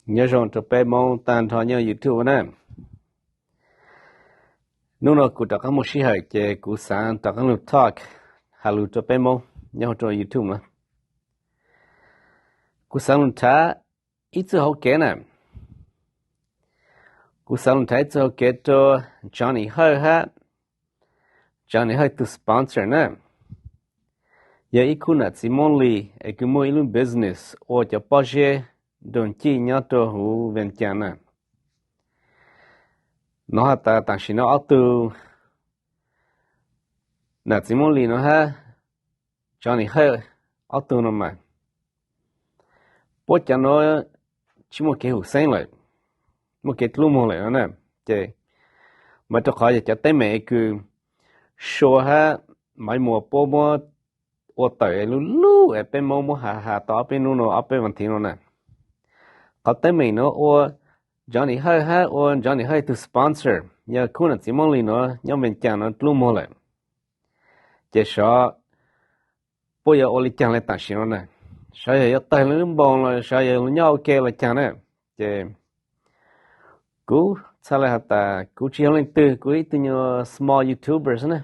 Nyob zoo rau peb Hmoob tag nrho nyob YouTube na. Hnub no kuv rov qab muaj sij hawm ces kuv xav rov qab lug talk, has lug rau peb Hmoob nyob hauv rau YouTube no. Kuv xav lug nrhav ib txwg hauv kev na. Kuv xav lug nrhav ib txwg hauv kev rau Johnny Hawj hab, Johnny Hawj tug sponsor na, yog ib khub nam txiv Moob Lis es kws muaj ib lub business ua cov pob zeb nrug ncij nyob rau huv Vees Cas na. No has tas tam sim no ob tug nam txiv Moob Lis no hab Johnny Hawj ob tug no mas puab cov nuav tsi muaj kev hum xeeb lawm, muaj kev dlub muag lawm no na. Ces mas rau qhov yog cov teeb meem es kws Sua hab Maiv Muas puab muab ua tawm lub lub es peb Moob muab has has tau ob peb hnub no ob peb vas thiv no na. Qhov teeb meem nuav ua Johnny Hawj hab ua Johnny Hawj tug sponsor, yog khub nam txiv Moob Lis nuav nyob Vees Cas nuav dlub muag lawm. Ces sav puab yuav ua le caag le tam sim no na, sav yog yuav tawg le lub npoo los sav yog nyob ua ke le caag na. Ces kuv txhaj le has tas kuv tsi yog leej twg, kuv ib tug nyuas small YouTubers na.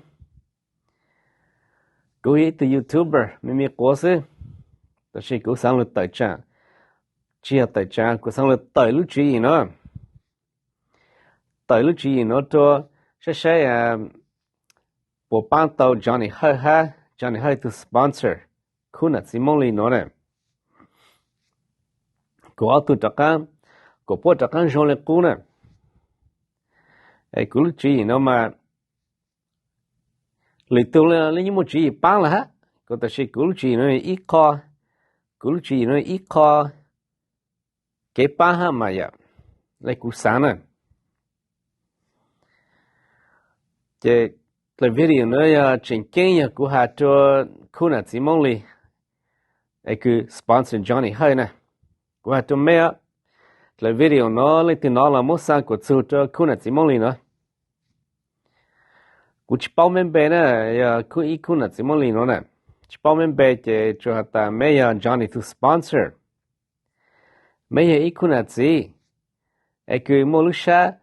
Kuv ib tug YouTuber me me quav xwb, tab sis kuv xaav lug tawm tsaam, tsi yog tawm tsaam, kuv xaav lug tawm lub tswv yim no, tawm lub tswv yim no rua saib saib puas paab tau Johnny Hawj hab Johnny Hawj tug sponsor khub nam txiv Moob Lis nuav na. Kuas ob tug rov qaab, kuas puab rov qaab zoo le qub na. Es kuv lub tswv yim no mas lwm tug le yeej muaj tswv yim paab lawm hab, kuv tab sis kuv lub tswv yim no ib qho, kuv lub tswv yim no ib qho kev paab hab mas yom, le kuv xaav na. Ces dlawg video no yog tseem ceeb yog kuv has rua khub nam txiv Moob Lis es kws sponsor Johnny Hawj na. Kuv has rua meb, dlawg video no leej twg nov los muab xa kuas txug rua khub nam txiv Moob Lis no. Kuv tsi paub meb npe na, yog khub ib khub nam txiv Moob Lis no na, tsi paub meb npe ces tsuas has tas meb yog Johnny tug sponsor. Meb yog ib khub nam txiv es kws muaj lub sab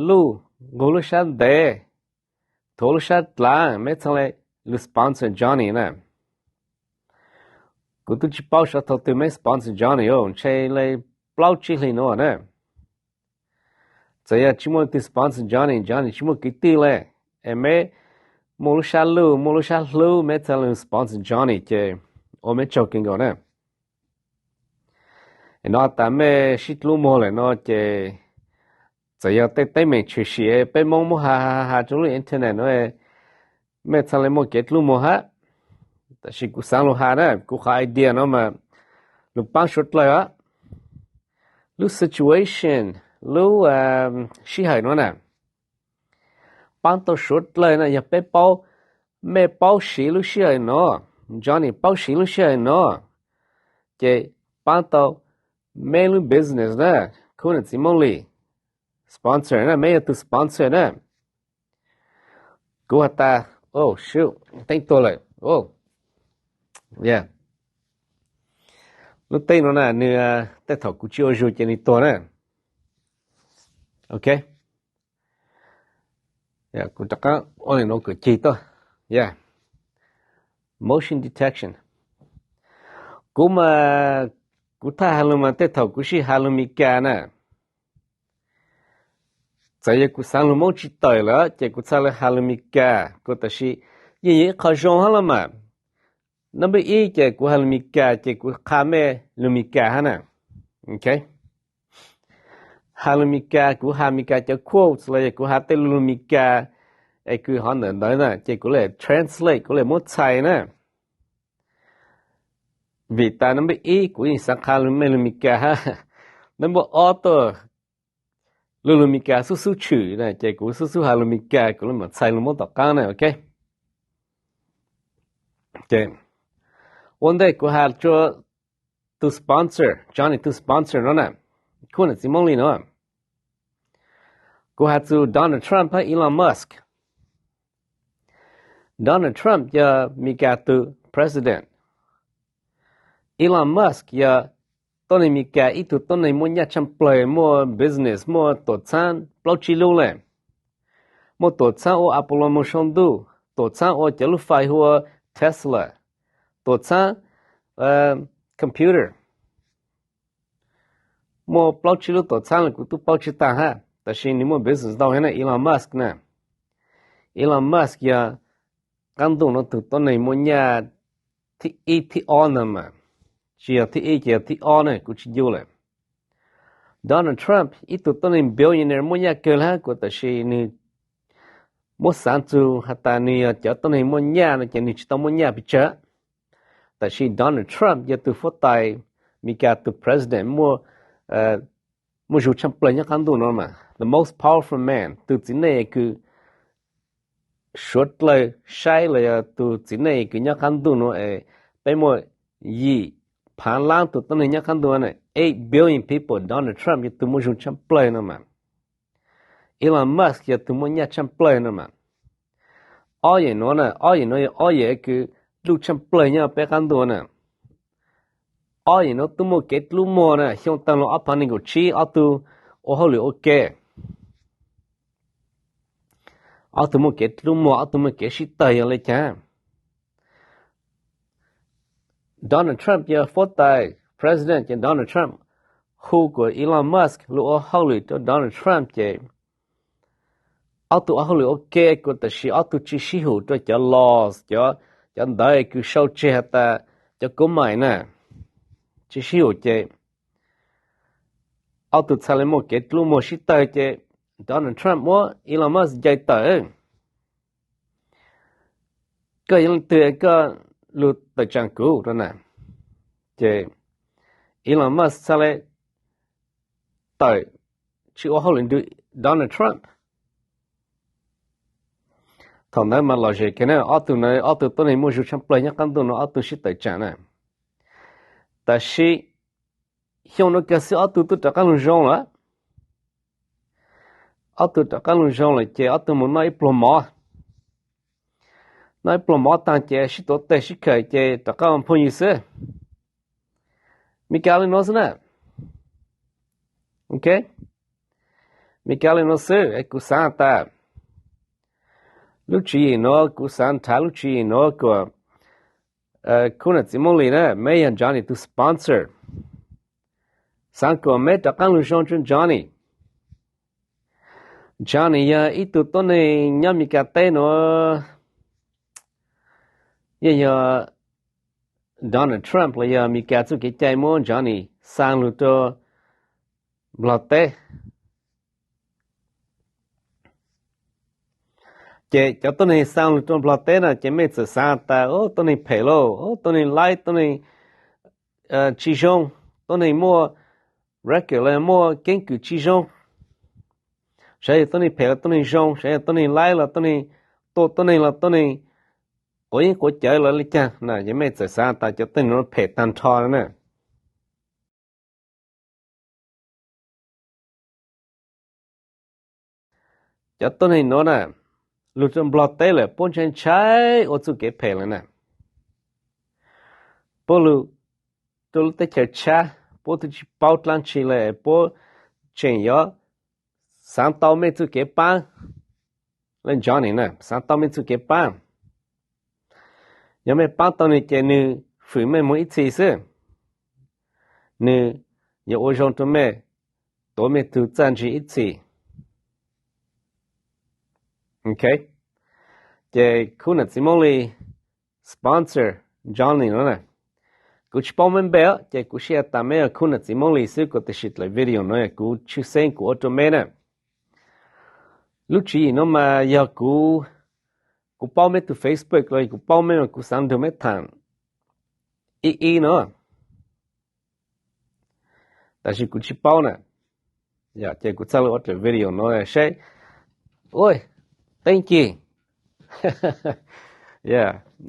luj, nqug lub sab ntev, thuav lub sab dlaav, meb txhaj le lug sponsor Johnny na. Kuv tub tsi paub sav thaus twg meb sponsor Johnny, ntshe le plaub tsib hlis nuav na. Txawm yog tsi muaj leej twg sponsor Johnny, Johnny tsi muaj kwv tij le, es meb muaj lub sab luj, muaj lub sab hlub, meb txhaj lug sponsor Johnny ces ua meb tsaug kawg nkaus na. Es no tas mej sib dlub muag lawm no ces txawm yog tej teeb meem tshwm sim peb Moob muab has has has rua lub internet no, mej txhaj le muaj kev dlub muag hab. Tab sis kuv xaav lug has na, kuv qhov idea no mas lug paab suav dlawg os. Lub situation, lub sij hawm no na, paab tau suav dlawg na, yog peb paub, mej paub siv lub sij hawm no, Johnny paub siv lub sij hawm no, ces paab tau meb lub business na, khub nam txiv Moob Lis sponsor na, meb yog tug sponsor na. Kuv has tas, oh shoot, teeb tuag lawm. Lub teeb no na, nwg tej thaum kuv tsi ua zug ces nwg tuag na. Ok, kuv rov qaab ua le nuav kom cig tuaj. Motion detection. Kuv mas, kuv thaj has lug mas tej thaum kuv sij has lug Mes Kas na. Txawm yog kuv xaav lug Moob tsi tawm lawm ces kuv txhaj le has lug Mes Kas, kuv tab sis yeej yog ib qho zoo hab los mas. Number ib ces kuv has lug Mes Kas ces kuv qha mej lug Mes Kas hab na. Ok, has lug Mes Kas, kuv has Mes Kas cov quotes los yog kuv has tej lug lug Mes Kas es kws hov ntawm ntawd na ces kuv le translate, kuv le muab txhais na. Vim tas number ib kuv yeej xaav qha mej lug Mes Kas hab. Number ob tuaj, lug lug Mes Kas xub xub tshwm na ces kuv xub xub has lug Mes Kas, kuv le mam txhais lug Moob tom qaab na. Ok, ua ntej kuv has rua tug sponsor, Johnny tug sponsor no na, khub nam txiv Moob Lis no, kuv has txug Donald Trump hab Elon Musk. Donald Trump yog Mes Kas tug president. Elon Musk yog tuab neeg Amelikas ib tug tuab neeg muaj nyaj tshaj plawg, muaj business, muaj tuam txhab plaub tsib lub lawm. Muaj tuam txhab ua Apollo moog sau ntuj, tuam txhab ua cov lub fais hu ua Tesla, tuam txhab computer. Muaj plaub tsib lub tuam txhab los kuv tub paub tsis tag hab, tab sis nwg muaj business ntau heev na, Elon Musk na. Elon Musk yog qaab ntuj nuav tug tuab neeg muaj nyaj thib ib thib ob ntag mas, tsis yog thib ib ces yog thib ob na, kuv tsis ncu lawm. Donald Trump ib tug tuab neeg billionaire muaj nyaj kawg lawm hab kuas, tab sis nwg muab xaav txug has tas nwg yog cov tuab neeg muaj nyaj no ces nwg tsis tau muaj nyaj pes tsawg. Tab sis Donald Trump yog tug fuab tais Amelikas tug president muaj, muaj zug tshaj plawg nyob qaab ntuj nuav mas, the most powerful man, tug txiv neej kws suav dlawg saib los yog tug txiv neej kws nyob qaab ntuj nuav es peb muaj yim phaav laab tug tuab neeg nyob qaab ntuj na, eight billion people, Donald Trump yog tug muaj zug tshaj plawg no mas. Elon Musk yog tug muaj nyaj tshaj plawg no mas. Ob yam nuav na, ob yam nuav yog ob yam kws luj tshaj plawg nyob peb qaab ntuj na. Ob yam nuav tub muaj kev dlub muag na, xyoo taag lug ob phav neeg nkaum tsib ob tug ua hauj lwm ua ke. Ob tug muaj kev dlub muag, ob tug muaj kev sib tawg yog le caag? Donald Trump yog fuab tais president ces Donald Trump hu kuas Elon Musk lug ua hauj lwm rua Donald Trump ces ob tug ua hauj lwm ua ke kuas, tab sis ob tug tsis sib hum rua cov laws, cov, cov ntawv kws sau tseg has tas cov kuv maim na, tsis sib hum ces ob tug txhaj le muaj kev dlub muag sib tawg ces Donald Trump muab Elon Musk ncaim tawm. Koj yog leej twg koj lug tawm tsaam kuv rua na? Ces Elon Musk txhaj le tawm tsis ua hauj lwm nrug Donald Trump. Thaum ntawd mas lom zem kawg na, ob tug na ob tug tuab neeg muaj zug tshaj plawg nyob qaab ntuj nuav ob tug sib tawm tsaam na. Tab sis xyoo nuav kawg xwb ob tug tub rov qaab lug zoo lawm. Ob tug rov qaab lug zoo lawm ces ob tug mus noj ib pluag mov. Noj ib pluag mov taag ces sib tuav teg sib khawm ces rov qaab ua phooj ywg xwb. Meskas le nuav xwb na. Ok, Meskas le nuav xwb es kuv xaav tas lub tswv yim nuav, kuv xaav nrhav lub tswv yim nuav kuas Khub Nam Txiv Moob Lis na, meb yog Johnny tug sponsor. Xaav kuas meb rov qaab lug zoo rua Johnny. Johnny yog ib tug tuab neeg nyob Meskas teb nuav, yeej yog Donald Trump los yog Meskas txuj kev cai muab Johnny xaa lug rua Nplog teb. Ces cov tuab neeg xaa lug rua Nplog teb na ces mej txawm xaav tas, o, tuab neeg phem lauj, o, tuab neeg laib, tuab neeg tsis zoo, tuab neeg muaj record los muaj keeb kwm tsis zoo. Sav yog tuab neeg phem los tuab neeg zoo, sav yog tuab neeg laib los tuab neeg, tua tuab neeg los tuab neeg quav yeeb quav cawv los le caag na, ces mej txawm xaav tas cov tuab neeg nuav phem taag nrho na. Cov tuab neeg nuav na, lug rua Nplog teb lawm puab ntshai ntshai ua txuj kev phem lawm na. Puab lug rua lub teb chaws tshab, puab twb tsis paub dlaab tsi le, puab tseem yuav xaav tau mej txuj kev paab. Le Johnny na, xaav tau mej txuj kev paab. Yog mej paab tau nwg ces nwg fwm mej moog ib txhis xwb. Nwg yuav ua zoo rua mej, tuav mej tug txaj ntsig ib txhis. Ok, ces Khub Nam Txiv Moob Lis sponsor Johnny nuav na. Kuv tsis paub meb npe os, ces kuv sib has tas meb yog Khub Nam Txiv Moob Lis xwb kuas, tab sis dlaim video nuav yog kuv tshwj xeeb kuv ua rua meb na. Lub tswv yim nuav mas yog kuv, kuv paub meb tug Facebook los kuv paub meb mas kuv xaav nrug meb thaam ib ib no. Tab sis kuv tsis paub na. Ces kuv txhaj le ua dlaim video nuav seb, ua, teeb cig,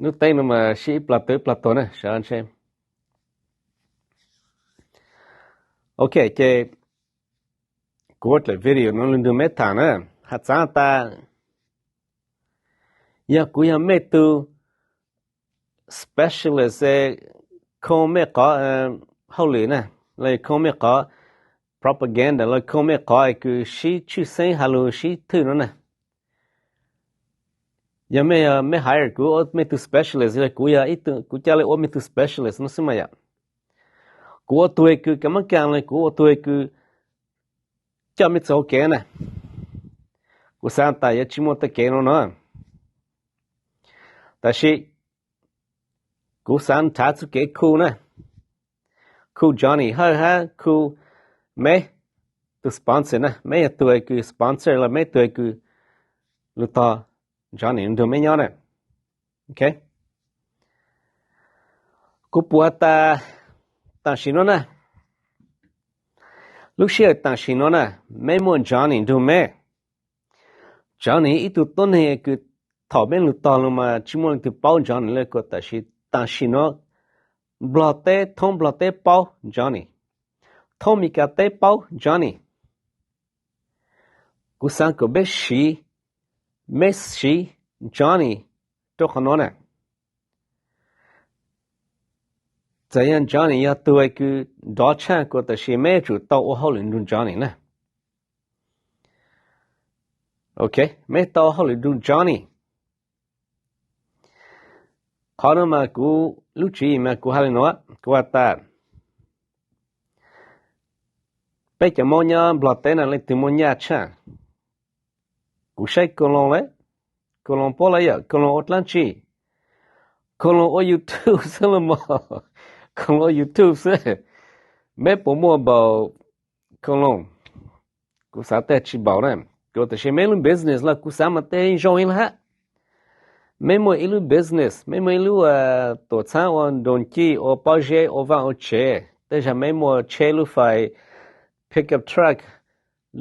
lub teeb nuav mas sib ib plag tuag ib plag tuag na, sawv ntshe. Ok, ces kuv ua dlaim video nuav lug nrug meb thaam na, has txaav tas yog kuv yog mej tug specialist, khoo mej qhov hauj lwm na, los yog khooj mej qhov propaganda los khooj mej qhov kws sib tshwj xeeb has lug sib thwj no na. Yog mej, mej hire kuv ua mej tug specialist los kuv yog ib tug, kuv ca le ua mej tug specialist no xwb mas yom. Kuv ua tug kws ka mab ka los kuv ua tug kws coj mej txug hauv kev na. Kuv xaav tas yuav tsi muaj tej kev no no. Tab sis kuv xaav nrhav txuj kev khu na, khu Johnny Hawj hab khu meb tug sponsor na. Meb yog tug kws sponsor los meb tug kws lug tog Johnny nrug meb nyob na. Ok, kuv pum has tas taam sim no na, lub sij hawm taam sim no na, meb muaj Johnny nrug meb. Johnny ib tug tuab neeg kws thaum meb lug tog lug mas tsi muaj leej twg paub Johnny le kuas, tab sis taam sim no Nplog teb, thoob Nplog teb paub Johnny, thoob Amelikas teb paub Johnny. Kuv xaav kuas meb siv, meb siv Johnny rua qhov nuav na. Txawm yog Johnny yog tug kws nrov tshaaj kuas, tab sis meb yuav tsum tau ua hauj lwm nrug Johnny na. Ok, meb tau ua hauj lwm nrug Johnny. Qhov nuav mas kuv lub tswv yim mas kuv has le nuav, kuv has tas peb cov Moob nyob Nplog teb na leej twg muaj nyaj tshaaj? Kuv saib Koos Loos le, Koos Loos puab le yam, Koos Loos ua dlaab tsi? Koos Loos ua YouTube xwb los mas. Koos Loos ua YouTube xwb. Meb puas muaj npaum Koos Loos? Kuv xaav tas tsi npaum na. Kuv, tab sis meb lub business los kuv xaav mas tej zoo heev le hab. Meb muaj ib lub business, meb muaj ib lub tuam txhaab ua nroo cij, ua pob zeb, ua vaaj ua tsev, tej zag meb muaj tsheb lub fais, pickup truck,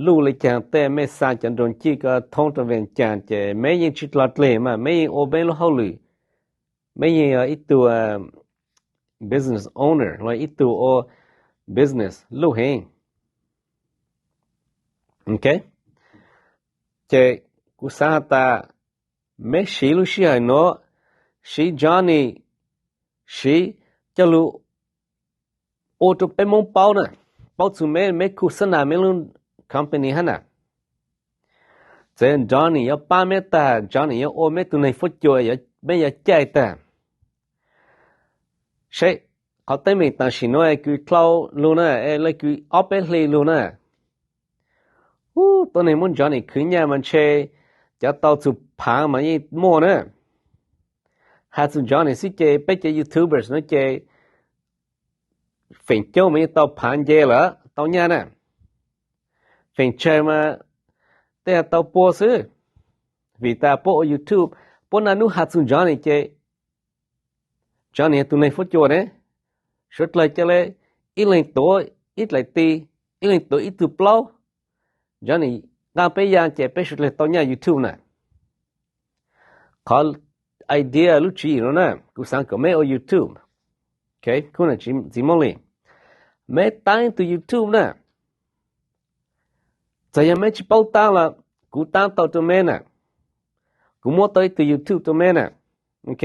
luj le caag tej, mej xa cov nroo cij ko thoob rua Vees Cas ces meb yeej tsi dlog dleg mas, meb yeej ua meb lub hauj lwm. Meb yeej yog ib tug business owner los ib tug ua business luj heev. Ok, ces kuv xaav has tas meb siv lub sij hawm nuav, siv Johnny, siv coj lug ua rua peb Moob paub na, paub txug meb, meb khu xab nas meb lub company hab na. Txawm Johnny yuav paab meb tag, Johnny yuav ua meb tug neeg fuab cua, meb yuav caij tag, seb qhov teeb meem taam sim nuav kws dlhau lug na, le kws ob peb hli lug na, ub, tuab neeg muab Johnny khwv nyaj mas ntshe cov tau txug phaav mas yeej muaj na. Has txug Johnny xwb ces peb cov YouTubers nuav ces feem coob mas yeej tau phaav nce lawm, tau nyaj na. Feem tsawg mas tej tau pua xwb, vim tas puab ua YouTube, puab naj nub has txug Johnny ces Johnny yog tug neeg fuab cua ne, suav dlawg ca le ib leeg tuav ib dlaim ti, ib leeg tuav ib tug plaub, Johnny nqaa peb yaa ces peb suav dlawg tau nyaj YouTube na. Qhov idea lub tswv yim nuav na, kuv xaav kom meb ua YouTube. Khub txiv Moob Lis, meb taab ib tug YouTube na. Txawm yog meb tsi paub taab los kuv taab tau rua meb na, kuv muab tau ib tug YouTube rua meb na. Ok,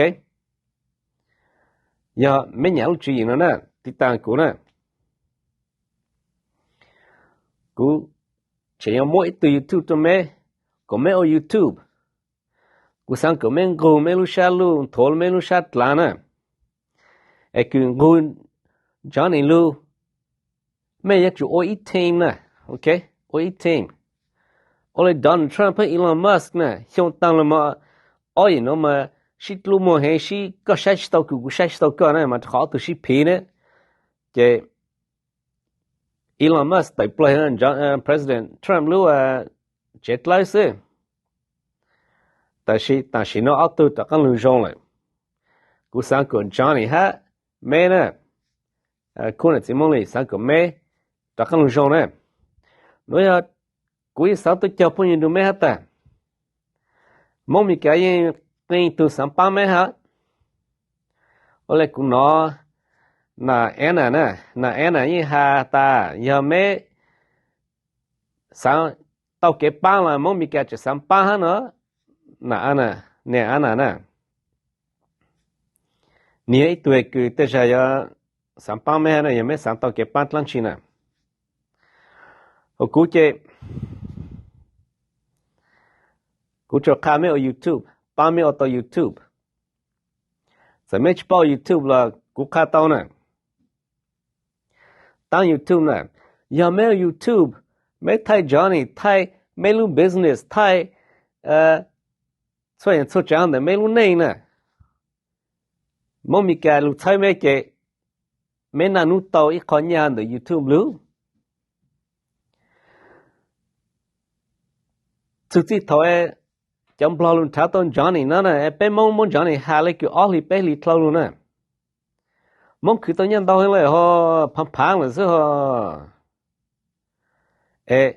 yog meb nyiam lub tswv yim nuav na, tiv tas kuv na. Kuv tseem yuav muab ib tug YouTube rua meb, kom meb ua YouTube. Kuv xaav kom meb nqug meb lub sab luj, nthuav meb lub sab dlav na, es kws nqug Johnny lug, mej yuav tsum ua ib team na. Ok, ua ib team. Ua le Donald Trump hab Elon Musk na, xyoo taag lug mas ob yim nuav mas sib dlub muag heev, sib koj saib tsi tau kuv, kuv saib tsi tau koj na, mas rua qhov ob tug sib phiv na. Ces Elon Musk tawm plaws President Trump lub tsev dlawb xwb. Tab sis taam sim nuav ob tug rov qaab lug zoo lawm. Kuv xaav kom Johnny hab meb na, khub txiv Moob Lis, xaav kom meb rov qaab lug zoo na. Nuav yog kuv yeej xaav tuaj cog phooj ywg nrug meb hab tas, Moob Mes Kas yeej qee tug xaav paab meb hab. Ua le kuv nov Nas Anna na, Nas Anna yeej has tas yog meb xaav tau kev paab los Moob Mes Kas tseem xaav paab hab no. Nas Anna, Nas Anna na, nwg yog ib tug kws tej zag yuav xaav paab meb hab na, yog meb xaav tau kev paab dlaab tsi na. Ho kuv ces kuv tsuas qha meb ua YouTube, paab meb ua tau YouTube. Txawm meb tsi paub ua YouTube los kuv qha tau na. Taab YouTube na, yog meb ua YouTube, meb thaij Johnny, thaij meb lub business, thaij txhua yam txhua tsaav ntawm meb lub neej na, Moob Meskas lug txhawb meb ces meb naj nub tau ib qho nyaj ntawm YouTube lug. Txug txij thaum cov Nplog lug nrhav tau Johnny no na, peb Moob muab Johnny has le kws ob hlis peb hlis dlhau lug na. Moob khwv tau nyaj ntau heev le ho, phaav phaav lawm xwb ho. Es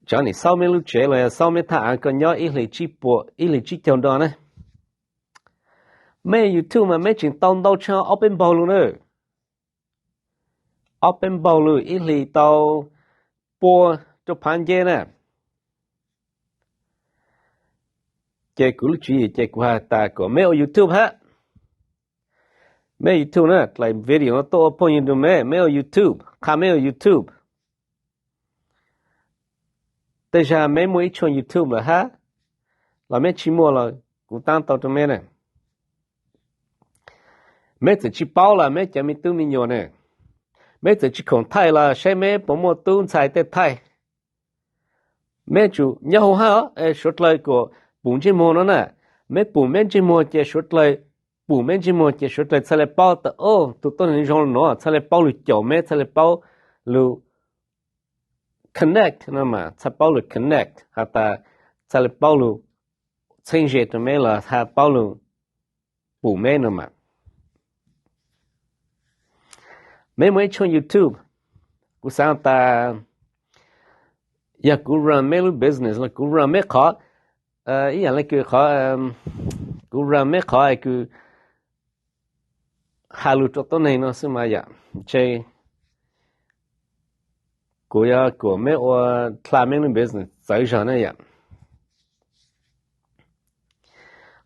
Johnny xauj meb lub tsev los yog xauj meb thaj aav ko nyob ib hlis tsib puas, ib hlis tsib caug do na. Meb YouTube mas meb tseem tau ntau tshaj ob peb npaug lug na. Ob peb npaug lug ib hlis tau pua rau phaav nce na. Ces kuv lub tswv yim ces kuv has tas kom meb ua YouTube hab. Meb ua YouTube na, dlaim video no tuaj ua phooj ywg rau meb, meb ua YouTube, qha meb ua YouTube. Tej zag meb muaj ib tshooj YouTube lawm hab, los meb tsi muaj los kuv taab tau rau meb na. Meb txawm tsi paub los meb cov me tub me nyuam na, meb txawm tsi khoom thaij los saib meb puas muaj tub ntxhais tej thaij. Meb tsum nyob hauv hab os, suav dlawg kuas pum ntsej muag no na. Meb pum meb ntsej muag ces suav dlawg, pum meb ntsej muag ces suav dlawg txhaj le paub tas, o, tug tuab neeg zoo le nuav, txhaj le paub lug caum meb, txhaj le paub lug connect no mas, txhaj paub lug connect has tas txhaj le paub lug txheeb ze rau meb los has paub lug pum meb no mas. Meb muaj ib tshooj YouTube, kuv xaav tas yog kuv run meb lub business los kuv run meb qhov, ib yaam le kws qhov, kuv run meb qhov kws has lug rau tuab neeg no xwb mas yom, ntshe kuv yuav kom meb ua dlha meb lub business txawv zog na yom.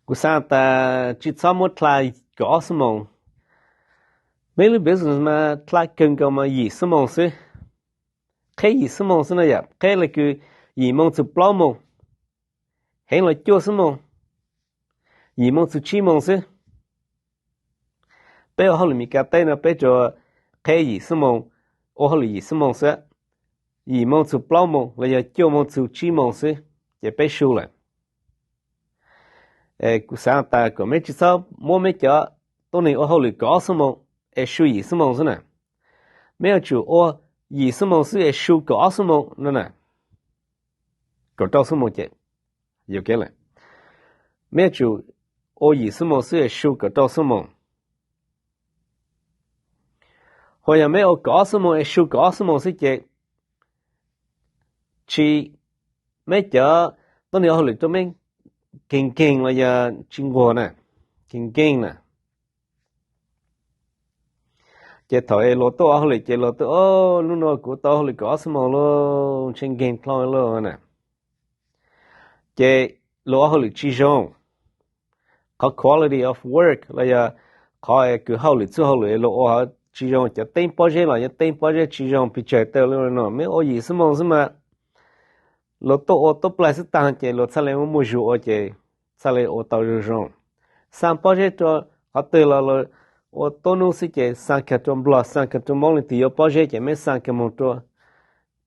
Kuv xaav tas tsi txhob muab dlha kaum ob xuab moos. Meb lub business mas dlha kawg nkaus mas yim xuab moos xwb. Qheb yim xuab moos xwb na yom, qheb le kws yim moos txug plaub moos, heev los cuaj xuab moos, yim moos txug tsib moos xwb. Peb ua hauj lwm Meskas teb no peb tsuas qheb yim xuab moos, ua hauj lwm yim xuab moos xwb. Yim moos txug plaub moos los yog cuaj moos txug tsib moos xwb ces peb su lawm. Kuv xaav tas kom meb tsi txhob muab meb cov tuab neeg ua hauj lwm kaum ob xuab moos es su yim xuab moos xwb na. Meb yuav tsum ua yim xuab moos xwb es su kaum ob xuab moos no na. Kaum rau xuab moos ces yuam kev lawm. Meb yuav tsum ua yim xuab moos xwb es su kaum rau xuab moos. Ho yog meb ua kaum ob xuab moos es su kaum ob xuab moos xwb ces tsi, meb cov tuab neeg ua hauj lwm rau meb nkeeg nkeeg los yog tsi nquag na, nkeeg nkeeg na. Ces thaum es luag tuaj ua hauj lwm ces luag tuaj, o, hnub no kuv tau hauj lwm kaum ob xuab moos lauj, ntshe nkeeg dlhau lauj na. Ces luag ua hauj lwm tsi zoo. Qhov quality of work los yog qhov kws hauj lwm txuj hauj lwm luag ua tsi zoo, cov teeb pob zeb los yog teeb pob zeb tsi zoo pes tsawg. Tau li no meb ua yim xuab moos xwb mas luag tuaj ua tuab plaig xwb taag ces luag txhaj le muaj zug ua ces txhaj le ua tau zoo zoo. Xaa pob zeb rua qhov twg los luag ua tuab nub xwb ces xaa kag rua Nplog, xaa kag rua Moob, leej twg yuav pob zeb ces meb xaa kag moog rua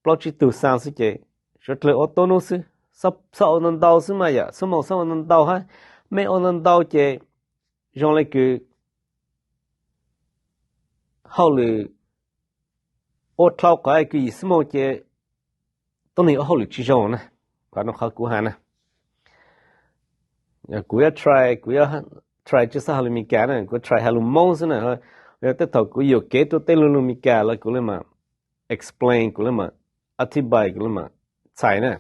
plaub tsib tug xaa xwb ces suav dlawg ua tuab nub xwb. Xob ua ntau ntau xwb mas yom, xuab moos xob ua ntau ntau hab. Meb ua ntau ntau ces zoo le kws hauj lwm ua dlhau qhov kws yim xuab moos ces tuab neeg ua hauj lwm tsi zoo na. Qhov no qhov kuv has na. Kuv yuav try, kuv yuav try tsi xaav has lus Meskas na, kuv try has lus Moob xwb na. Yog tej thaum kuv yuam kev rua tej lug lug Meskas los kuv le maam explain, kuv le maam, a thi bai, kuv le maam txhais na.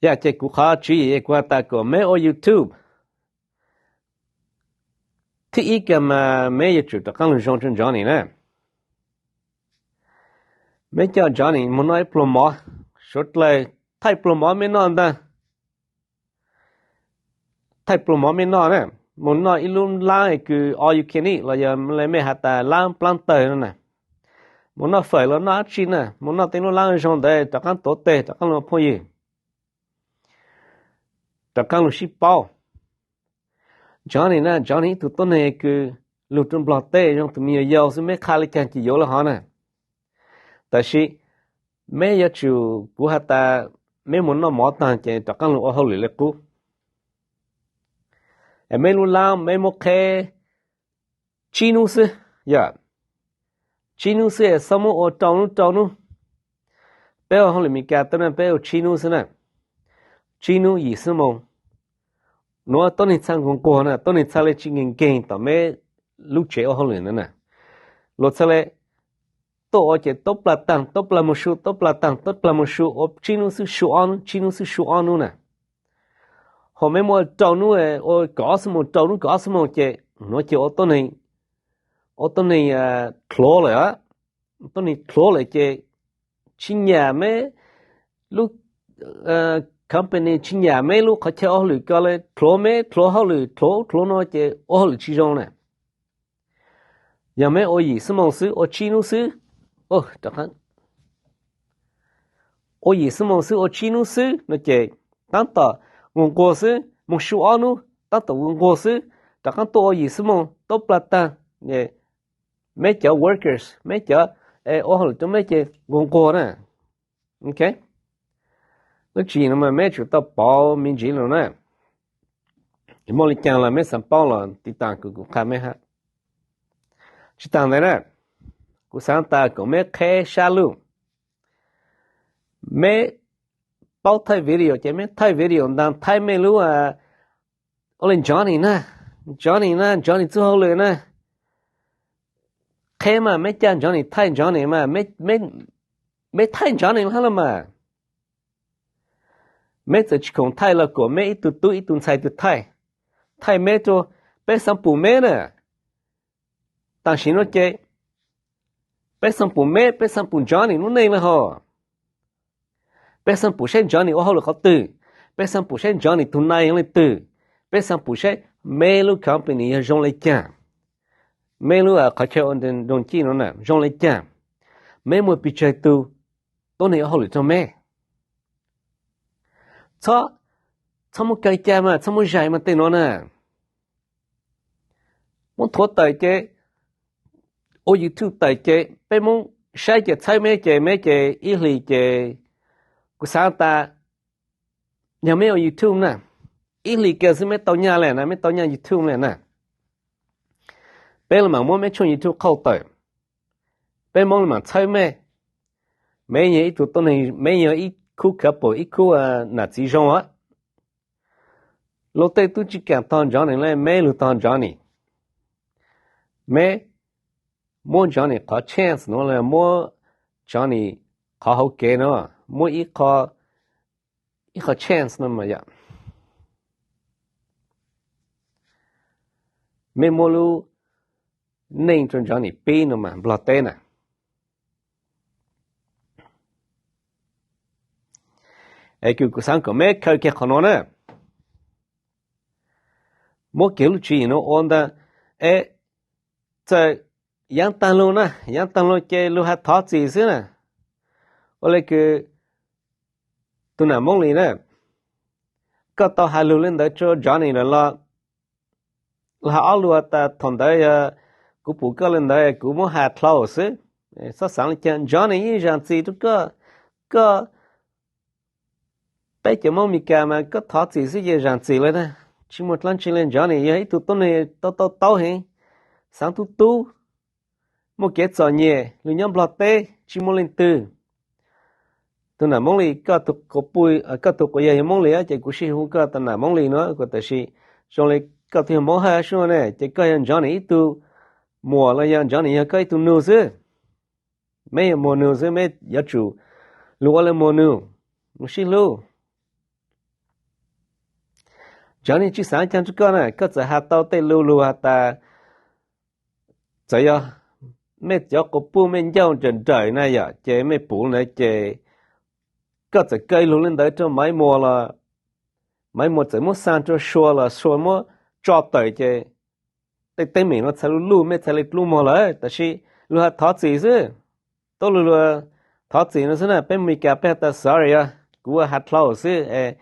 Yog ces kuv qhov tswv yim kuv has tas kom meb ua YouTube, thib ib kag mas meb yuav tsum rov qaab lug zoo rua Johnny na. Meb coj Johnny moog noj ib pluag mov, suav dlawg thaij pluag mov meb noj ntaag. thaij pluag mov mej noj na, mus noj ib lub laab kws all you can eat los yog le mej has tas laab plaab tawg no na, mus noj fawm los noj dab tsi na, mus noj tej lub laab zoo ntawd rov qaab tuav teg rov qaab lug phooj ywg, rov qaab lug sib paub. Johnny na, Johnny ib tug tuab neeg kws lug rua Nplog teb zoo tus me nyuam yaus xwb, meb qha le caag ces yuav le hov na. Tab sis meb yuav tsum, kuv has tas meb mus noj mov taag ces rov qaab lug ua hauj lwm le qub. Es meb lub laab meb muab qheb tsib nub xwb, yog tsib nub xwb es xob muab ua rau nub rau nub. Peb ua hauj lwm Meskas teb na peb ua tsib nub xwb na, tsib nub yim xuab moos. Nuav tuab neeg txhaj nquag nquag na, tuab neeg txhaj le tsi nkeeg nkeeg tom meb lub tsev ua hauj lwm ntawd na. Luag txhaj le tuaj ua ces tuab plag taag tuab plag moog su, tuab plag taag tuab plag moog su, ua tsib nub xwb su ob nub, tsib nub xwb su ob nub na. Ho meb muab rau nub, ua kaum ob xuab moos, rau nub kaum ob xuab moos ces nuav ces ua tuab neeg, ua tuab neeg dlhuav lawm, tuab neeg dlhuav lawm ces tsi nyam meb lub company, tsi nyam meb lub qhov chaw ua hauj lwm ko le, dlhuav meb, dlhuav hauj lwm, dlhuav ub dlhuav no ces ua hauj lwm tsi zoo na. Yog meb ua yim xuab moos xwb, ua tsib nub xwb, ua yim xuab moos xwb ua tsib nub xwb no ces taab tom nquag nquag xwb, moog su ob nub taab tom nquag nquag xwb, rov qaab tuaj ua yim xuab moos tuab plag taag, meb cov workers, meb cov ua hauj lwm rua meb ces nquag nquag na. Ok, lub tswv yim no mas meb tsum tau pauv me ntsis no na. Muaj le caag los meb xaav paub los tiv tas kuv, kuv qha meb hab. Tsi taag ntawd na, kuv xaav tas kuas meb qheb sab lug. Meb paub thaij video ces meb thaij video ntaag thaij mej lub ua le Johnny na, Johnny na, Johnny txuj hauj lwm na. Qheb mas meb ca Johnny thaij Johnny mas, meb thaij Johnny hab los mas. Meb txawm tsi khoom thaij los kuas meb ib tug tub ib tug ntxhais tug thaij, thaij meb rua, peb xaav pum meb na. Tam sim no ces peb xaav pum meb, peb xaav pum Johnny lub neej le hov. Peb xaav pum saib Johnny ua hauj lwm qhov twg, peb xaav pum saib Johnny tug nai yog leej twg, peb xaav pum saib meb lub company yog zoo le caag, meb lub qhov chaw ua nroog cij no na zoo le caag, meb muaj pes tsawg tug tuab neeg ua hauj lwm rua meb. Txhob, txhob muab kawg ca mas, txhob muab zais mas tej nuav na. Muab nthuav tawm ces, ua YouTube tawm ces peb muab saib ces txhawb meb ces, meb ces ib hlis ces, kuv xaav tas yog meb ua YouTube na, ib hlis kawg xwb meb tau nyaj le na, meb tau nyaj YouTube le na. Peb le maam muab meb tshooj YouTube qhauj tawm, peb Moob le maam txhawb mej. Meb yog ib tug tuab neeg, meb yog ib khub couple, ib khub nam txiv zoo a. Luag tej tub tsi kaam tog Johnny le, meb lug tog Johnny. Meb muab Johnny qhov chance nuav le, muab Johnny qhov hauv kev nuav, muab ib qho, ib qho chance nuav mas yom. Meb muab lub neej rua Johnny pib nuav mas Nplog teb na. Es kws kuv xaav kom meb khaws kiag qhov nuav na, muab kiag lub tswv yim nuav ua ntag. Es txawm yaav taag lug na, yaav taag lug ces lug has thov txim xwb na. Ua le kws tug nam Moob Lis na, koj tau has lug le ntawd rua Johnny lawm los, lug has ob lug tas thaum ntawd yog kuv pum koj le ntawd kuv muab has dlhau xwb. Txhob xaav le caag, Johnny yeej zaam txim rua koj. Koj, peb cov Moob Meskas mas koj thov txim xwb ces zaam txim le na. Tsi muaj dlaab tsi le, Johnny yog ib tug tuab neeg tau tau taub heev, xaav tub tub, muaj kev txom nyem, lug nyob Nplog teb tsi muaj leej twg. Tug nam Moob Lis, koj tug quas puj, koj tug quas yawg yog Moob Lis ces kuv sib hu koj tas nam Moob Lis nuav, kuas tam sis zoo le koj twb yog Moob Hawj sub ne, ces koj yog Johnny ib tug muam los yog Johnny yog koj ib tug nug xwb. Meb yog muam nug xwb, meb yuav tsum lug ua le muam nug, mus sib hlub. Johnny tsi xaav caag rua koj na, koj txawm has tau tej lug lug has tas, txawm yog mej cov quas puj mej ncauj nrawm nrawm na yom, ces mej pum ntawd ces koj txawm kaw lug le ntawd rua Maiv Muas los Maiv Muas txawm muab xa rua Sua los Sua muab tso tawm ces tej teeb meem no txhaj luj luj, mej txhaj le dlub mog lawm, tab sis luag has thov txim xwb. Tuab lug luag thov txim no xwb na, peb Meskas peb has tas sorry os, kuv ua has dlhau xwb es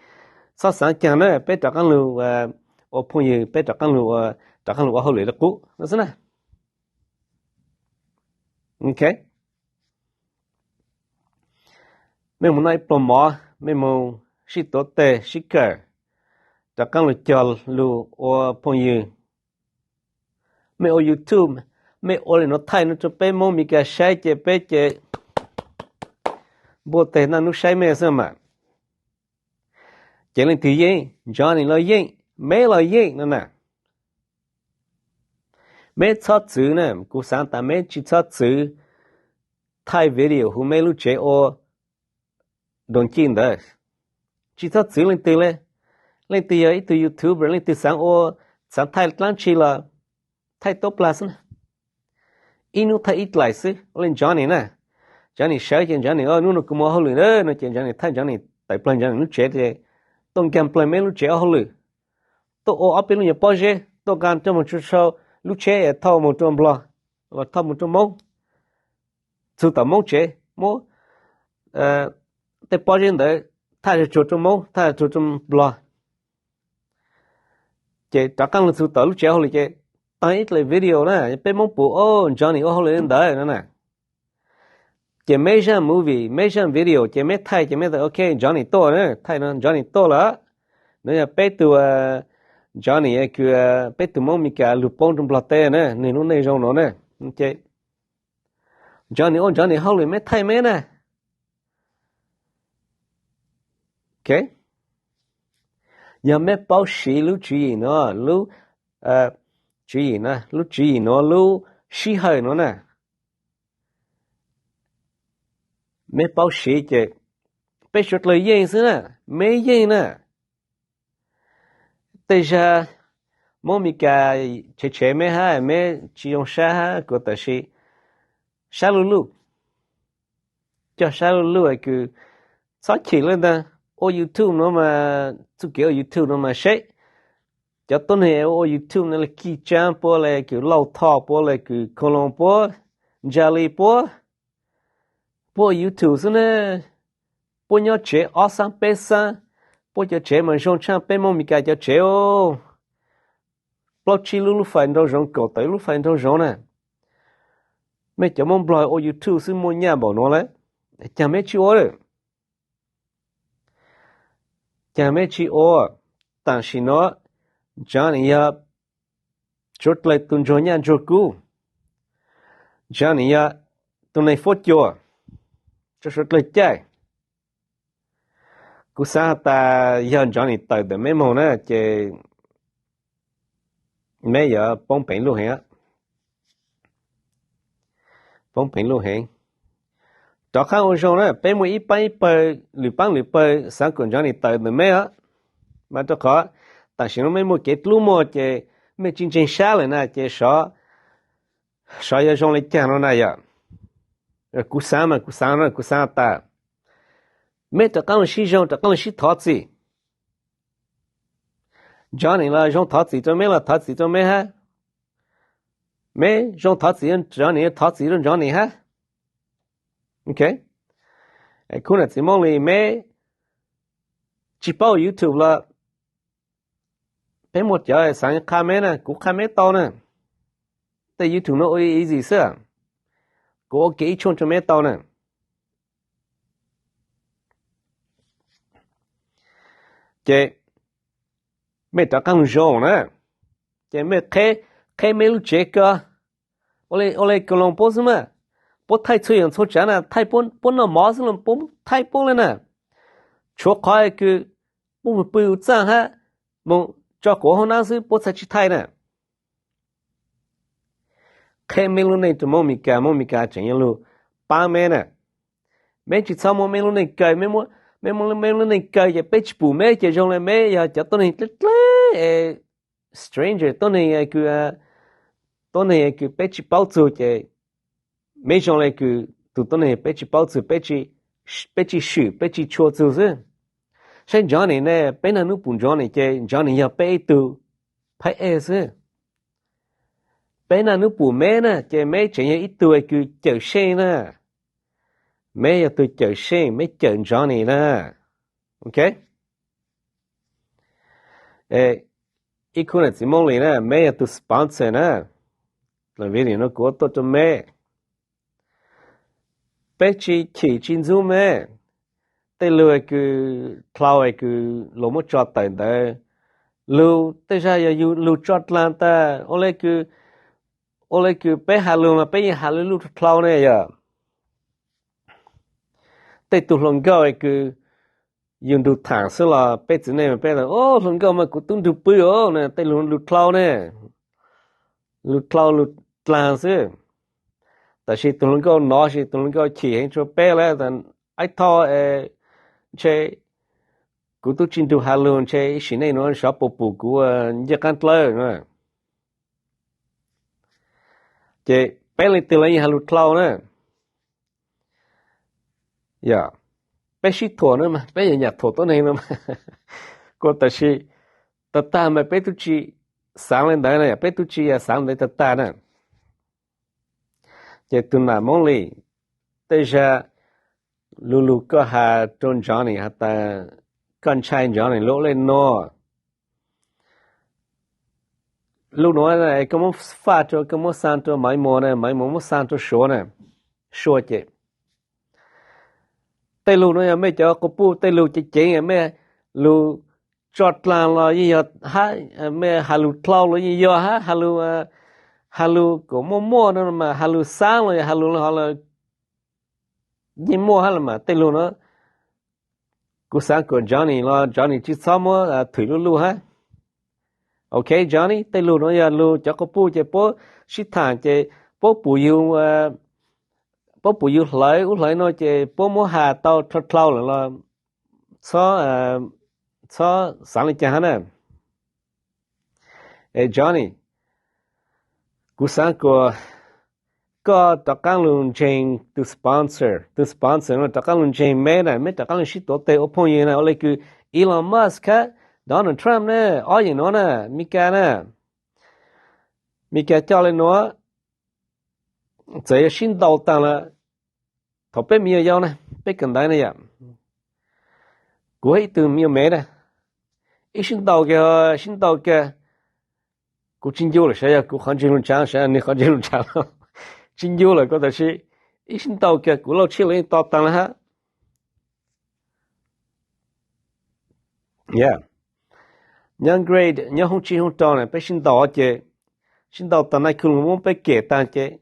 txhob xaav caag na, peb rov qaab lug ua phooj ywg, peb rov qaab lug ua, rov qaab lug ua hauj lwm le qub no xwb na. Ok, mej moog noj ib pluag mov, mej moog sib tuav teg sib kawm, rov qaab lug cog lug ua phooj ywg. Mej ua YouTube, mej ua le nuav thaij nuav rua peb Moob Meskas saib ces peb ces npuaj teg naj nub saib mej xwb mas. Ces leej twg yeej? Johnny los yeej, meb los yeej no na. Meb txhob txwv na, kuv xaav tas meb tsi txhob txwv thaij video huv meb lub tsev ua doos cij ntawd. Tsi txhob txwv leej twg le. Leej twg yog ib tug YouTuber, leej twg xaav ua, xaav thaij dlaab tsi los thaij tuab plag xwb na. Ib nub thaij ib dlaim xwb, ua le Johnny na. Johnny sawv ces Johnny, nub no kuv moog hauj lwm na no ces Johnny thaij Johnny tawm plawg Johnny lub tsev ces tuaj nkaag plawg meb lub tsev ua hauj lwm. Tuaj ua ob peb lub nyuag pob zeb, tuaj nqaa coj moog tso sau lub tsheb es thauj moog rua Nplog, los thauj moog rua Moob, txug tom Moob tsev, muab tej pob zeb ntawd thaij tsuag rua Moob, thaij tsuag rua Nplog. Ces rov qaab lug txug tom lub tsev hauj lwm ces taag ib dlaim video na, peb Moob pum, o, Johnny ua hauj lwm ntawd no na. Ces meb zaaj movie, meb zaaj video ces meb thaij ces meb tas ok, Johnny tuaj na, thaij no Johnny tuaj lawm. Nuav yog peb tug, Johnny kws peb tug Moob Meskas lug poob rua Nplog teb na, nwg lub neej zoo no na. Ces Johnny ua Johnny hauj lwm, meb thaij meb na. Ok, yog meb paub siv lub tswv yim no, lub tswv yim no, lub tswv yim no, lub sij hawm no na, meb paub siv ces peb suav dlawg yeej xwb na, meb yeej na. Tej zag Moob Meskas tshev tshev meb hab, meb tsi zoo sab hab kuv, tab sis sab luj luj, coj sab luj luj kws txhob chim le ntag. Ua YouTube no mas, txuj kev ua YouTube no mas seb cov tuab neeg ua YouTube no le Kij Tsaab puab, le kws Lauj Thoj puab, le kws Khoo Loo puab, Ntsa Li puab, puab ua YouTube xwb na. Puab nyob tsev ob xaab peb xaab, puab cov tsev mas zoo tshaj peb Moob Meskas cov tsev. Plaub tsib lub lub fais nraum zoov, kaum tawm lub fais nraum zoov na. Mej cov Moob Nplog ua YouTube xwb muaj nyaj npaum nuav lawm, caag meb tsi ua lawm? Caag meb tsi ua? Tam sim nuav Johnny yog suav dlawg tug ntsuag nyaj ntsuag kub, Johnny yog tug neeg fuab cua rua suav dlawg caij. Kuv xaav has tas yog Johnny tawm ntawm meb moog na ces meb yuav poob peev luj heev, poob peev luj heev. Rov qaab ua zoo na, peb muaj ib paab ib pawg, lwm paab lwm pawg xaav kuas Johnny tawm ntawm meb os. Mas rau qhov tam sim no mej muaj kev dlub muag ces mej tsi ntseeg sab lawm na ces xyov yuav zoo le caag no na yom. Kuv xaav mas kuv xaav no, kuv xaav tas meb rov qaab lug sib zoo, rov qaab lug sib thov txim. Johnny los zoo thov txim rua meb los thov txim rua meb hab. Meb zoo thov txim rua Johnny, thov txim rua Johnny hab. Ok, khub nam txiv Moob Lis, meb tsi paub YouTube los peb muaj cov xaav qha meb na, kuv qha meb tau na. Tej YouTube no ua easy xwb, kuv ua kiag ib tshooj rua meb tau na. Ces mej rov qaab lug zoo na, ces mej qheb meb lub tsev ko. Ua le Koo Loo puab xwb mas, puab thaij txhua yaam txhua tsaav na, thaij puab noj mov xwb los puab thaij puab le na. Tshuav qhov kws puab moog pw txaaj hab moog tso quav hauv nab xwb puab txhaj tsi thaij na. Qheb meb lub neej rua Moob Meskas, Moob Meskas tseem yuav lug paab meb na. Meb tsi txhob muab meb lub neej kaw, meb muab meb lub neej kaw ces peb tsi pum meb ces zoo le meb yog cov tuab neeg dleb dleb, stranger, tuab neeg kws, tuab neeg kws peb tsi paub txug ces meb zoo le kws tug tuab neeg peb tsi paub txug, peb tsi swm, peb tsi tshua txug xwb. Saib Johnny ne, peb naj nub pum Johnny ces Johnny yog peb ib tug phab ej xwb. Peb naj nub pum Meb na ces Meb tseem yog ib tug kws cawm seej na. Meb yog tug cawm seej, Meb cawm Johnny na. Ok. Ib khub nam txiv Moob Lis na, Meb yog tug sponsor na. Video no kuv tuaj rau Meb. Peb tsis chim tsis ntxub Meb. Tej lug kws dlhau kws luag muab tso tawm ntawd, lug tej zag yog yug lug tso dlaag tag, ua le kws peb has lug mas peb yeej has lug lug dlhau ne yog. Tej tug hluas nkauj kws yug ntug thaam xwb los peb txiv neej mas peb, o, hluas nkauj mas kuv tub ntug pw os, tej lug lug dlhau ne, lug dlhau lug dlaag xwb. Tab sis tug hluas nkauj nov, sis tug hluas nkauj chim heev rua peb lawm, ib tho ntshe kuv tub tsis ntug has lug ntshe ib sim neej nuav sov puas pum kuv ncej qaab dlawb. Ces peb leej twg los yeej has lug dlhau na. Yog, peb sib thuam na mas peb yog nyam thuam tuab neeg no mas, kuas tab sis tag tag mas peb tub tsis xaav le ntawd na, yog peb tub tsis yog xaav ntawd tag tag na. Ces tug nam Moob Lis, tej zag lug lug koj has rua Johnny has tas koj ntshai Johnny lug ua le nuav. Lug nuav koj muab faj rua, koj muab xaa rua Maiv Muas na, Maiv Muas muab xaa rua Suav na, Suav ces tej lug nuav yog mej cov quas puj tej lug ceev ceev, mej lug tso dlaag los yeej yog hab, mej has lug dlhau los yeej yog hab, has lug, has lug kuas muaj muaj no mas has lug xaab los yog has lug ho los yeej muaj hab los mas tej lug nuav. Kuv xaav kuas Johnny los Johnny tsis txhob muab thwm luj luj hab. Ok Johnny, tej lug nuav yog lug cov quas puj ces puab sib thaam ces puab pum yug, puab pum yug hlawv ub hlawv no ces puab muab has tau dlhau dlhau lawm los txhob, txhob xaav le caag hab na. Es Johnny, kuv xaav kuas koj rov qaab lug ntseeg tug sponsor, tug sponsor no rov qaab lug ntseeg meb na, meb rov qaab lug sib tuav teg ua phooj ywg na, ua le kws Elon Musk hab Donald Trump na, ob yam nuav na, Meskas na, Meskas coj le nuav, txawm yog sib ntaus taag lawm. Thaum peb me nyuam yaus na, peb kawm ntawv na yom, kuv hab ib tug me nyuam Mev na, ib sib ntaus kag, sib ntaus kag, kuv tsis ncu lawm, sav yog kuv qhov ntseg lug ntshav, sav yog nwg qhov ntseg lug ntshav, tsis ncu lawm kuv tab sis ib sib ntaus kag kuv lauj tshiab los yeej to taag le hab. Yog, nyob grade nyob hoob tsib hoob rau na peb sib ntaus ces, sib ntaus taag naj khw lug muab peb kem taag ces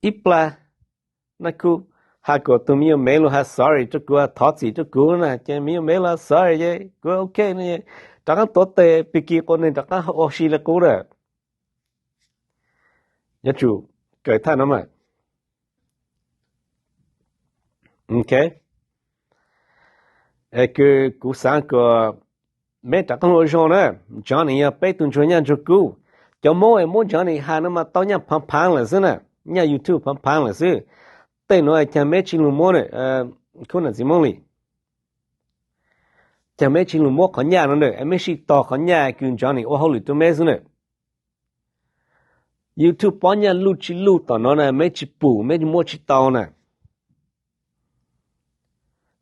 ib plag naj khw has kuas tug me nyuam Mev lug has sorry rua kuv, thov txim rua kuv na ces me nyuam Mev lug has sorry ces kuv ok, rov qaab tuav teg pig kig quas neeg rov qaab ua si le qub na. Yuav tsum kawm thaj no mas. Ok, es kws kuv xaav kuas meb rov qaab lug ua zoo na, Johnny yog peb tug ntsuag nyaj ntsuag kub. Cov Moob es muab Johnny has no mas tau nyaj phaav phaav lawm xwb na, nyaj YouTube phaav phaav lawm xwb. Tej nuav caag meb tsis lug muab, khub nam txiv Moob Lis, caag meb tsis lug muab qhov nyaj no na, meb sib tog qhov nyaj kws Johnny ua hauj lwm rua meb xwb na. YouTube pob nyaj luj tsis luj tom no na meb tsis pum, meb muab tsis tau na.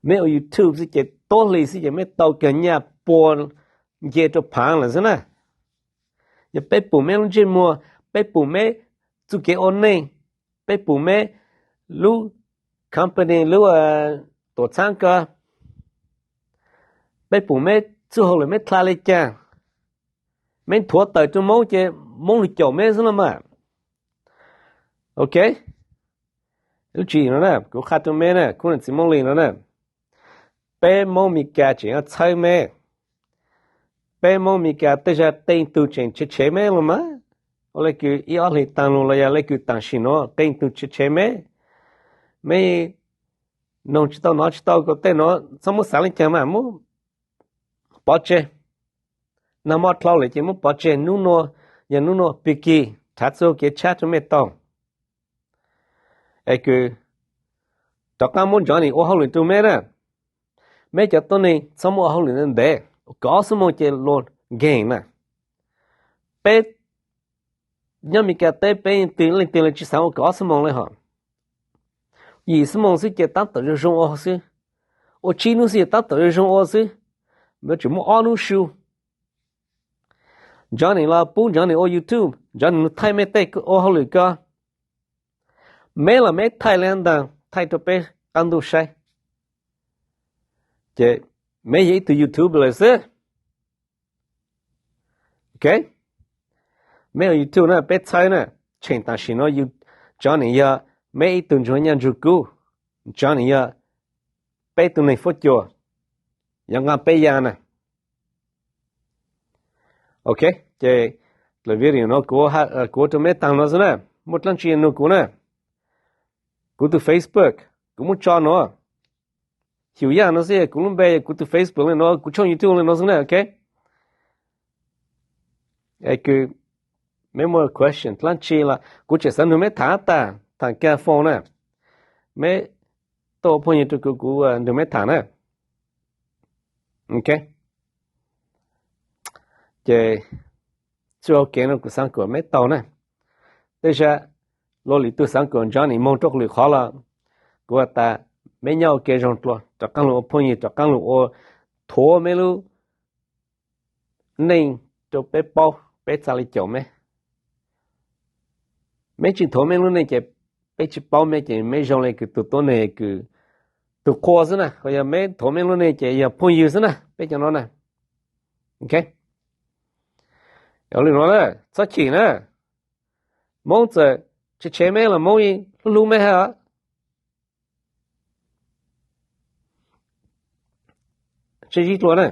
Meb ua YouTube xwb ces tuab hli xwb ces meb tau kag nyaj pua nce rua phaav lawm xwb na. Yog peb pum meb lub ntsej muag, peb pum meb txuj kev ua neej, peb pum meb lub company lub tuam txhaab ko, peb pum meb txuj hauj lwm meb dlha le caag, meb nthuav tawm rua Moob ces Moob lug caum meb xwb los mas. Ok, lub tswv yim no na kuv qha rua meb na, khub nam txiv Moob Lis no na, peb Moob Mes Kas tseem yuav txhawb meb. Peb Moob Mes Kas tej zag qee tug tseem tshev tshev meb los mas. Ua le kws ib ob hlis taag lug los yog le kws tam sim nuav qee tug tshev tshev meb. Meb noog tsis tau, nov tsis tau kuas tej nuav txhob muab xaav le caag mas muab pov tseg. Nag hmo dlhau lawm ces muab pov tseg, nub nua yog nub nua pig kig rhav txuj kev tshab rua mej tau. Es kws rov qaab muab Johnny ua hauj lwm rua meb na. Peb cov tuab neeg txhob muaj ua hauj lwm ntev ntev, kaum ob xuab moos ces luag nkeeg na. Peb nyob Meskas teb peb leej twg los tsis xav ua kaum ob xuab moos li hos. Yim xuab moos xwb ces tab tom zoo zoo ua xwb. Ua tsib hnub xwb ces tab tom zoo zoo ua xwb. Yuav tsum muaj ob hnub su. Johnny los pub Johnny ua YouTube, Johnny thaij mej tej ua hauj lwm ko. Meb los meb thaij li ntag, thaij rau peb qab ntuj saib. Ces meb yog ib tug YouTuber lawm xwb. Ok, meb ua YouTube na peb txhawb na, tsheem tam sim no Johnny yog meb ib tug ntsuag nyaj ntsuag kub, Johnny yog peb tug neeg fuab cua, yog nqa peb ya na. Ok, ces lawv video no kuv ua rau meb taag no xwb na, muaj dlaab tsi nug kuv na. Kuv tus Facebook kuv muab tso no, xyum yaj no xwb, kuv lub npe, kuv tus Facebook li no, kuv tshooj YouTube li no xwb na, ok. Es kws meb muaj question dlaab tsi los kuv tseem xav nrug meb tham tag, tham kag phone na, meb tuaj ua phooj ywg rau kuv, kuv nrug meb tham na. Ok, ces txuj hau kev no kuv xaav kuas meb tau na. Tej zag luag lwm tug xaav kuas Johnny moog rau lwm qhov los kuv has tas meb nyob ua ke zoo dlua, rov qaab lug ua phooj ywg, rov qaab lug ua, thuav meb lub neej rau peb paub, peb txhaj li caum meb. Meb tsis thuav meb lub neej ces peb tsis paub meb ces meb zoo li kws tug tuab neeg kws tug qhua xwb na, ho yog meb thuav meb lub neej ces yog phooj ywg xwb na peb cov no na. Ok, li no na, txhob chim na. Moob txawm tshev tshev meb los Moob hlub hlub meb hab. Tsib dlua na.